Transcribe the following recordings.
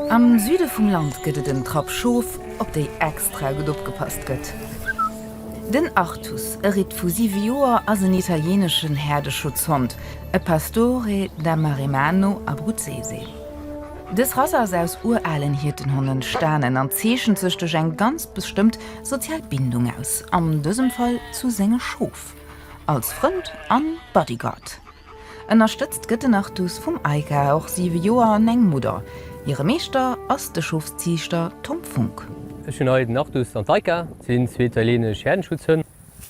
Am Süde vum Land gëtt et en Trapp Schof, op déi extra gutt opgepasst gëtt. Den Artus, e Ritt vu siwe Joer, ass en italieeneschen Häerdeschutzhond, e Pastore da Maremmano Abruzzese. Dës Rass ass aus uralen Hiertenhonn entstanen an zeechent sech duerch eng ganz bestëmmt sozial Bindung aus, an dësem Fall zu senge Schof, als Frënd an Bodyguard. Ënnerstëtzt gëtt den Artus vum Aika, och 7 Joer an eng Mudder. Hire Meeschter ass de Schofsziichter Tom Funck. Ech hunn hei den Artus an d'Aika, et sinn zwee italieenesch Herdenschutzhënn,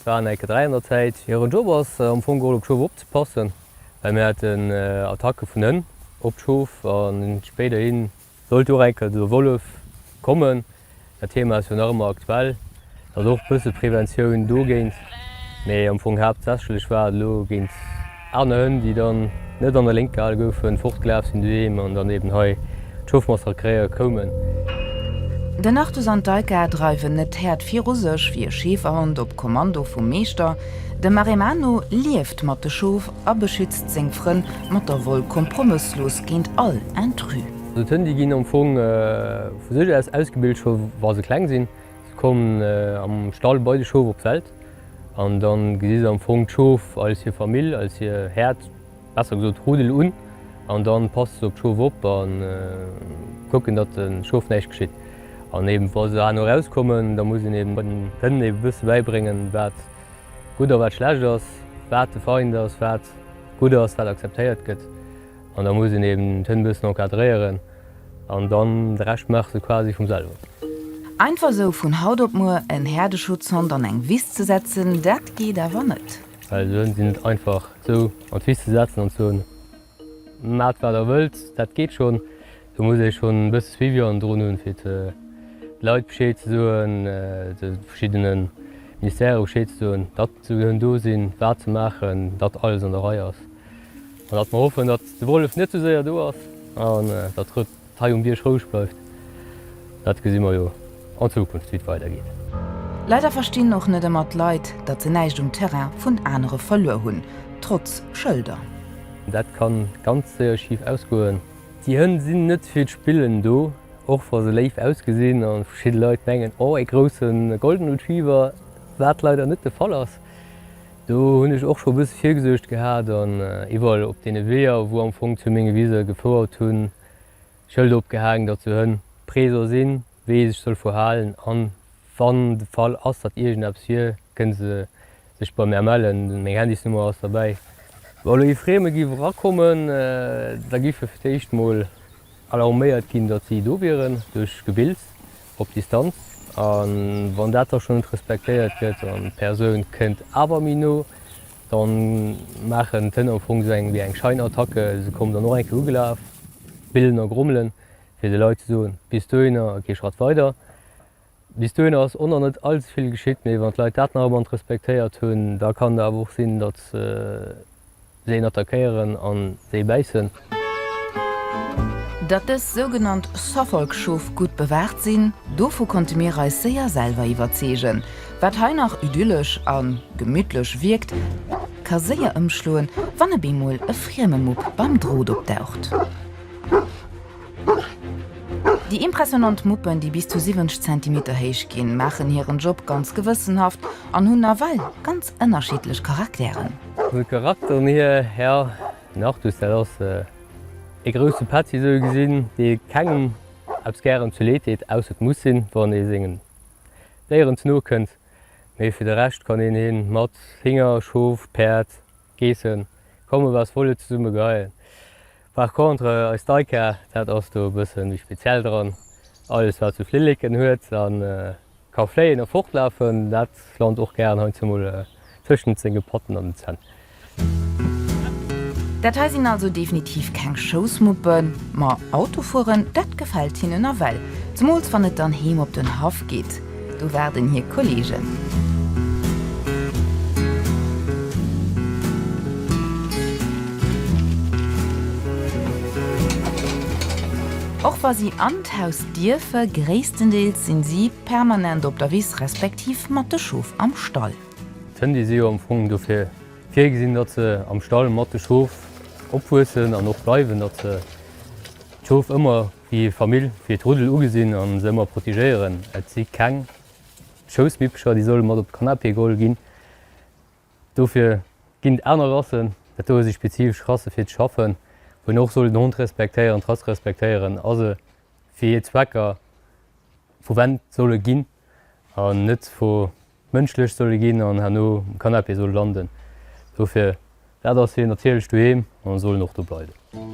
waren enke 3 an der Zäit. Hiren Job ass am Fong geholl op d'Schof opzepassen, well mir haten Attacke vun Hënn op d'Schof an spéiderhin Sollt och eng Kéier de Wollef kommen, dat Thema ass jo nach ëmmer aktuell, et ass och e bësse Preventioun dogéint, mee am Fong haaptsächlech war et elo géint aner Hënn, déi dann net an der Léngt gehale goufen, fortgelaf sinn doheem an dann eben hei d'Schof massakréiere koumen. Den Artus an d'Aika dreiwen net d'Häerd viru sech wéi e Schäferhond op Kommando vum Meeschter. De Maremmano lieft mat de Schof a beschützt seng Frënn mat der Woll kompromësslos géint all Intrus. Also d'Hënn déi ginn am Fong vu sech aus ausgebilt scho wa se kleng sinn. Se kommen am Stall bei de Schof op d'Welt an da gesi se am Fong d'Schof als hir Famill, als hir Häerd, besser gesot Rudel un an da passe se op d'Schof op a kucken, datt de Schof näischt geschitt. An eben wa se herno erauskommen, da muss een eben den Hënn eben e bësse bäibréngen, wat gutt a wat schlecht ass, wat de Feind ass, wat gutt ass, wat akzeptéiert gëtt. An da muss een eben d'Hënn e bëssen encadréieren an dann de Rescht maache se quasi vum selwer. Einfach esou vun haut op muer en Herdeschutzhond an eng Wiss ze setzen, dat geet awer net. Well esou Hënn sinn net einfach esou an d'Wiss ze setzen an ze soen, Maacht wat der wëllt, dat geet schonn. Do muss ee schonn e bësse Suivi hannendrun hunn, fir de Leit Bescheed ze soen, de verschiddene Ministèrë Bescheed ze soen, datt esou Hënn do sinn, wat se maachen, datt alles an der Rei ass. An datt mer hoffen, datt de Wollef net sou séier do ass an datt et hei um Bierg roueg bleift. Dat gesi mer jo an Zukunft, wéi et weidergeet. Leider verstinn och net ëmmer d'Leit, datt se näischt um Terrain vun anere verluer hunn, trotz Schëlder. Dat kann ganz séier schif ausgoen. Déi Hënn sinn net fir d'Spillen do, och wa se léif ausgesinn a verschidde Leit mengen, oh e grousse Golden Retriever, wat leider net de Fall ass. Do hunn ech och scho e bësse virgesuergt gehat an iwwerall op deene Weeër, wou am Fong zu menge Wise gefouert hunn, Schëlder opgehaangen, datt sou Hënn pree soll sinn, wéi ee sech soll verhalen an wann de Fall ass, datt iergendeppes wier, kënne se sech bei mär mellen. Meng Handysnummer ass derbäi. Wa elo ee Frieme giff erakommen, da giff e fir d'éischt mol alarméiert ginn, datt si do wieren, duerch Gebills op Distanz. A wann dat da schonn net respektéiert gëtt an d'Persoun kënnt awer méi no, da maachen d'Hënn am Fong esou eng wéi eng Scheinattacke. Se kommen dann och eng Kéier ugelaf, billen a grommelen, fir de Leit ze soen, bis dohinner a kee Schratt weider. Bis dohinner ass och nach net all ze vill geschitt, mee wann d'Leit dat nach ëmmer net respektéiert hunn, da kann et awer och sinn, datt se een attackéieren a se ee bäissen. Datt dës sougenannt Suffolk-Schof gutt bewaacht sinn, dovu konnte mir eis séier selwer iwwerzeegen. Wat hei nach idyllesch a gemütlech wierkt, ka séier ëmschloen, wann e bemol e frieme Mupp beim Drot opdaucht. Déi impressionant Muppen, déi bis zu 70 Zentimeter héich ginn, maachen hiren Job ganz gewëssenhaft an hunn nawell ganz ënnerschiddlech Charakteren. Vun de Charakteren hier, jo, den Artus, dat ass e grousse Petzi esou gesinn, dee kengem eppes gären zu Leed deet, ausser et muss sinn, wann ee sengen Déieren ze no kënnt. Mee fir de Rescht kann een hien mat Hinger, Schof, Päerd, Geessen, komme was wolle zesumme geheien. Par contre eis Daika, dat ass do e bëssen méi speziell dran. Alles wat sou Flilleken huet an ka fléien a fortlafen, dat lant och gären heiansdo mol tëschent senge Patten an den Zänn. Dat hei sinn also definitiv keng Schoussmuppen, ma Autofueren, dat gefält hinnen nawell, zemools wann et dann heem op den Haff geet. Do waarden hir Kolleegen. Och wa si an d'Haus dierfe, gréisstendeels sinn si permanent op der Wiss respektiv mat de Schof am Stall. D'Hënn déi si jo am Fong dofir virgesinn, datt se am Stall mat de Schof opwuessen an och bleiwen, datt se. D'Schof ëmmer wéi Famill, wéi d'Ruddel ugesinn an se ëmmer protegéieren. Et si keng Schoussmippcher, déi solle mat op de Canapé geholl ginn. Dofir ginn et aner Rassen. Dat doe si spezifesch Rasse fir ze schaffen, wou een och soll den Hond respektéieren, d'Rass respektéieren a se fir hir Zwecker verwennt solle ginn an net vermënschlecht solle ginn an herno um Canapé solle landen. Dofir, dat ass hir natierlecht Doheem an soll en och do bleiwen.